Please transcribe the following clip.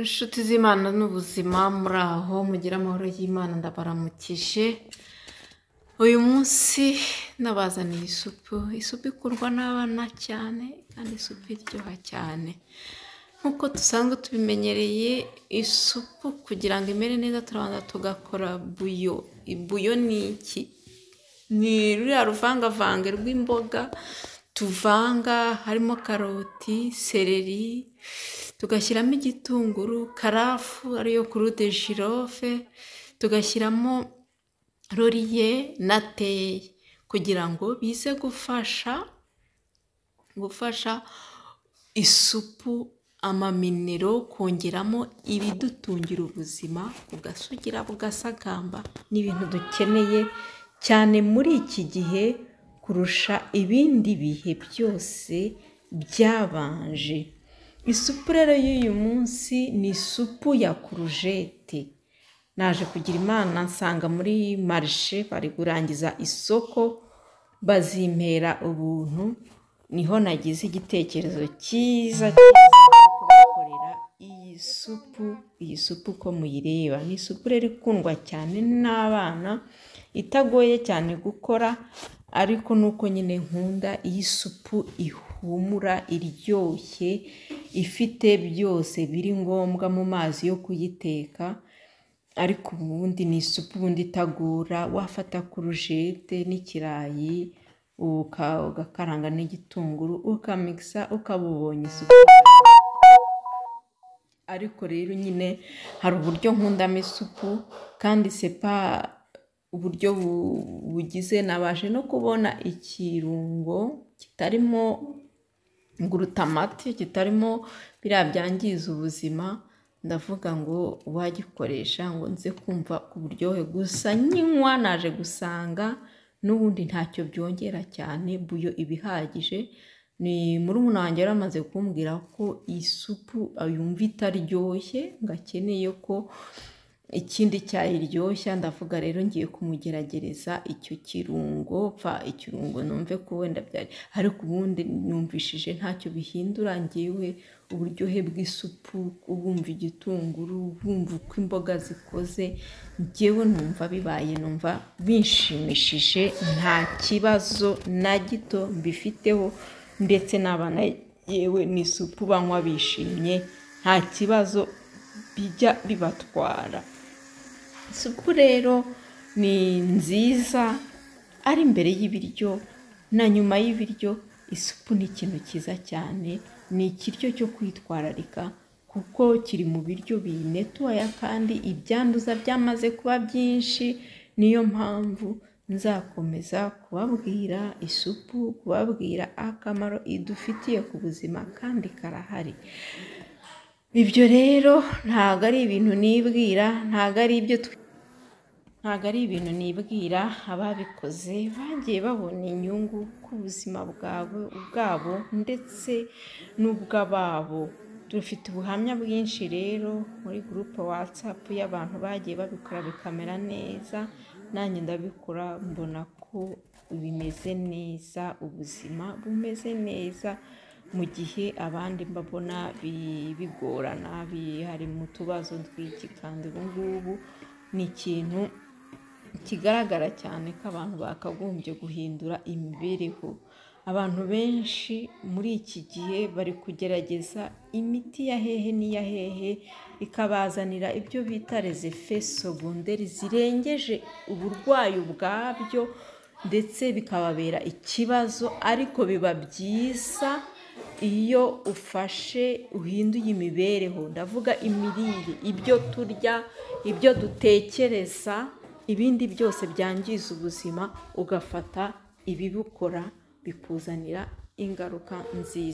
Inshuti z'Imana n'ubuzima muri aho mugire amahoro y'Imana, ndabaramukije. Uyu munsi nabazaniye isupu, isupu ikundwa n'abana cyane kandi isupu iryoha cyane. Nk'uko dusanzwe tubimenyereye, isupu kugira ngo imere neza turabanza tugakora bouillon. Bouillon ni iki? Ni ruriya ruvangavange rw'imboga tuvanga, harimo karoti, céleri, tugashyiramo igitunguru, karafu ariyo clou de girofle, tugashyiramo laurier na thé, kugira ngo bize gufasha isupu ama mineral, kongeramo ibidutungira ubuzima, bugasugira bugasagamba. Ni ibintu dukeneye cyane muri iki gihe kurusha ibindi bihe byose byabanje. Isupu rero y'uyu munsi ni isupu ya courgette. Naje kugira Imana nsanga muri marché bari kurangiza isoko, bazimpera ubuntu, niho nagize igitekerezo cyiza cyo kubakorera iyi supu. Iyi supu uko muyireba ni isupu rero ikundwa cyane n'abana, itagoye cyane gukora, ariko nuko nyine nkunda iyi supu ihumura, iryoshye, ifite byose biri ngombwa mu mazi yo kuyiteka. Ariko ubundi ni isupu ubundi itagora, wafata courgette n'ikirayi ugakaranga n'igitunguru, ukamikisa, ukaba ubonye isupu. Ariko rero nyine hari uburyo nkundamo isupu kandi c'est pas uburyo bugize. Nabashe no kubona ikirungo kitarimo glutamate, kitarimo biriya byangiza ubuzima, ndavuga ngo uwagikoresha ngo nze kumva uburyohe gusa nyinywa. Naje gusanga n'ubundi ntacyo byongera cyane, bouillon iba ihagije. Ni murumuna wanjye yari amaze kumbwira ko isupu yumva itaryoshye, ngo akeneye ko ikindi cyayiryoshya. Ndavuga rero ngiye kumugeragereza icyo kirungo, pfa ikirungo numve ko wenda byari, ariko ubundi numvishije ntacyo bihindura. Ngewe uburyohe bw'isupu, wumva igitunguru, wumva uko imboga zikoze, ngewe numva bibaye, numva binshimishije, nta kibazo na gito mbifiteho. Ndetse n'abana yewe ni isupu banywa bishimye, nta kibazo bijya bibatwara. Isupu rero ni nziza ari imbere y'ibiryo na nyuma y'ibiryo. Isupu ni ikintu cyiza cyane, ni ikiryo cyo kwitwararika kuko kiri mu biryo binetoya kandi ibyanduza byamaze kuba byinshi. Niyo mpamvu nzakomeza kubabwira isupu, kubabwira akamaro idufitiye ku buzima, kandi karahari. Ibyo rero ntabwo ari ibintu nibwira, ntabwo ari ibintu nibwira. Ababikoze bagiye babona inyungu ku buzima bwabo ndetse n'ubw'ababo. Dufite ubuhamya bwinshi rero muri groupe WhatsApp y'abantu bagiye babikora bikamera neza. Nanjye ndabikora, mbona ko bimeze neza, ubuzima bumeze neza, mu gihe abandi mbabona bigorana, hari mu tubazo tw'iki. Kandi ubu ngubu ni ikintu kigaragara cyane ko abantu bakagombye guhindura imibereho. Abantu benshi muri iki gihe bari kugerageza imiti ya hehe n'iya hehe, ikabazanira ibyo bita les effets secondaires zirengeje uburwayi ubwabyo, ndetse bikababera ikibazo. Ariko biba byiza iyo ufashe uhinduye imibereho, ndavuga imirire, ibyo turya, ibyo dutekereza, ibindi byose byangiza ubuzima, ugafata ibibukora, bikuzanira ingaruka nziza.